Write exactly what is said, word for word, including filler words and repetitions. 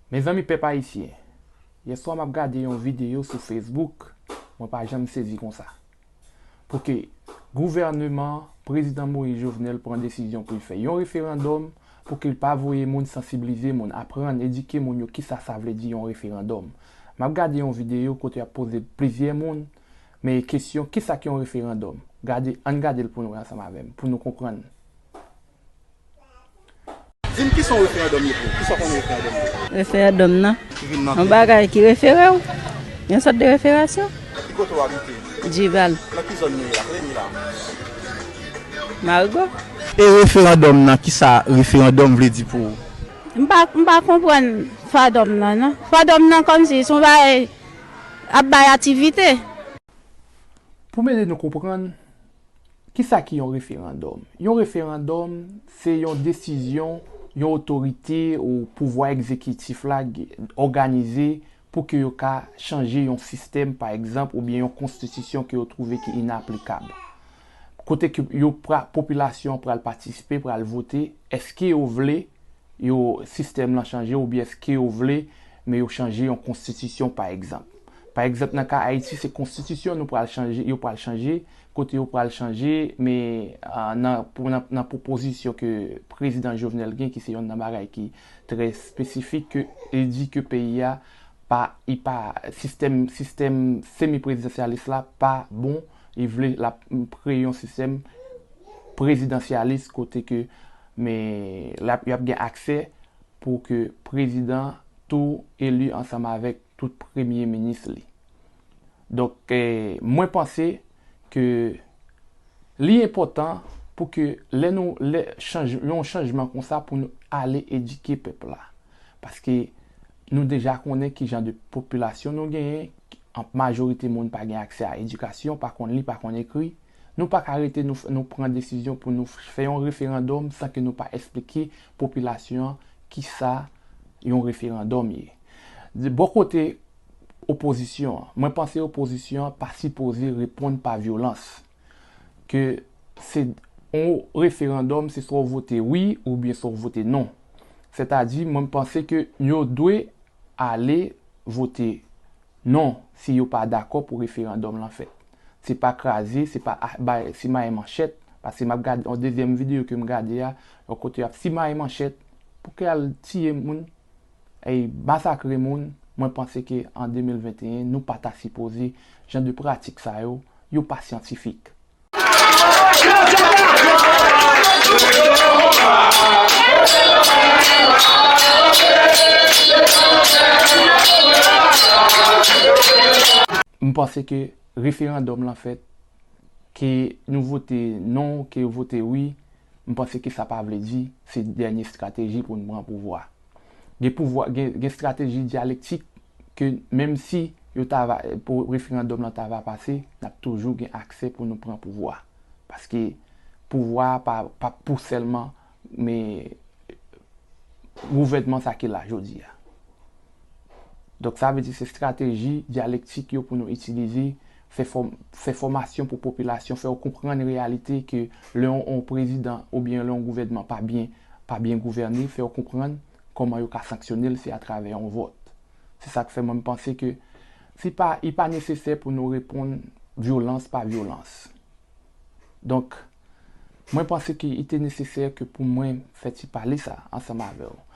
Mezanmi pèp ayisyen, yèswa m ap gade yon videyo sou Facebook, mwen pa janm sezi konsa. Pou ke gouvèneman Prezidan Moïse Jovenel pran desizyon pou l fè yon referandòm, pou ke l pa voye moun sansiblize moun, aprann, edike moun yo kisa sa vle di yon referandòm. M ap gade yon videyo kote y ap poze plizyè moun, men kesyon kisa ki yon referandòm? Gade, ann gade l pou nou wè ansanm avè m, pou nou konprann. Di m kisa yon referandòm ye pou ou? Kisa w konnen referandòm ye? Referandòm nan, yon bagay ki refere w. Yon sòt de referasyon. Ki kote w abite? Djival. Nan ki zòn nou ye la? Kote nou ye la? Marigo. E referandòm nan, kisa referandòm vle di pou ou? M pa, m pa konprann fadòm nan, non. Fadòm nan kòmsi se yon bagay ap bay aktivite. Pou m ede nou konprann, kisa ki yon referandòm? Yon referandòm, se yon desizyon yon otorite ou pouvwa egzekitif la ge- òganize pou ke yo ka chanje yon sistèm, pa egzanp, oubyen yon konstitisyon ke yo twouve ki inaplikab. Kote ke yo pra, popilasyon an pral patisipe, pral vote, èske yo vle yo sistèm lan chanje oubyen èske yo vle men yo chanje yon konstitisyon pa egzanp. Pa egzanp, nan ka Ayiti, se konstitisyon nou pral chanje, yo pral chanje, kote yo pral chanje, men ah, nan, pou, nan, nan pwopozisyon ke prezidan Jovenel gen, ki se yonn nan bagay ki trè espesifik, ke li di ke peyi a pa, li pa, sistèm, sistèm semi prezidansyalis la pa bon, li vle l ap kreye yon sistèm prezidansyalis kote ke men l ap, y ap gen aksè pou ke prezidan tou eli ansanm avèk tout premye minis li. Donk, eh, mwen panse ke li enpòtan pou ke lè nou, lè chanj, yon chanjman konsa pou nou ale edike pèp la. Paske nou deja konnen ki jan de popilasyon nou genyen, an majorite moun pa gen aksè a edikasyon, pa konn li, pa konn ekri. Nou pa ka rete nou, nou pran desizyon pou nou fè yon referandòm san ke nou pa esplike popilasyon an kisa yon referandòm ye. Bò kote opozisyon an, mwen panse opozisyon an pa sipoze reponn pa vyolans. Ke se yon referandòm, se swa w vote wi oubyen swa w vote non. Sètadi, mwen panse ke yo dwe ale vote non si yo pa dakò pou referandòm lan fèt. Se pa kraze, se pa a- bay, se maye manchèt, paske m ap gade yon dezyèm videyo ke m gade a, yon kote y ap simaye manchèt, pou ke al tiye moun, e masakre moun, mwen panse ke an de mil venteyen, nou pa ta sipoze jan de pratik sa yo, yo pa syantifik. M panse ke referandòm lan fèt, ke nou vote non, ke yo vote wi, m panse ke sa pa vle di se dènye estrateji pou n pran pouvwa. Gen pouvwa, gen, gen estrateji dyalektik ke menm si yo ta va, pou referandòm lan ta va pase, n ap toujou gen aksè pou nou pran pouvwa. Paske pouvwa a pa, pa pou sèlman, men gouvènman sa ki la jodi a. Donk, sa vle di se estrateji dyalektik yo pou nou itilize, fè fò, fè fòmasyon pou popilasyon, fè yo konprann reyalite ke lè yon, yon prezidan oubyen lè yon gouvènman pa byen, pa byen gouvène, fè yo konprann kòman yo ka sanksyone l, se atravè yon vòt. Se sa k fè mwen m panse ke se pa, li pa nesesè pou nou reponn vyolans pa vyolans. Donk, mwen panse ke li te nesesè ke pou mwen fè ti pale sa ansanm avè w.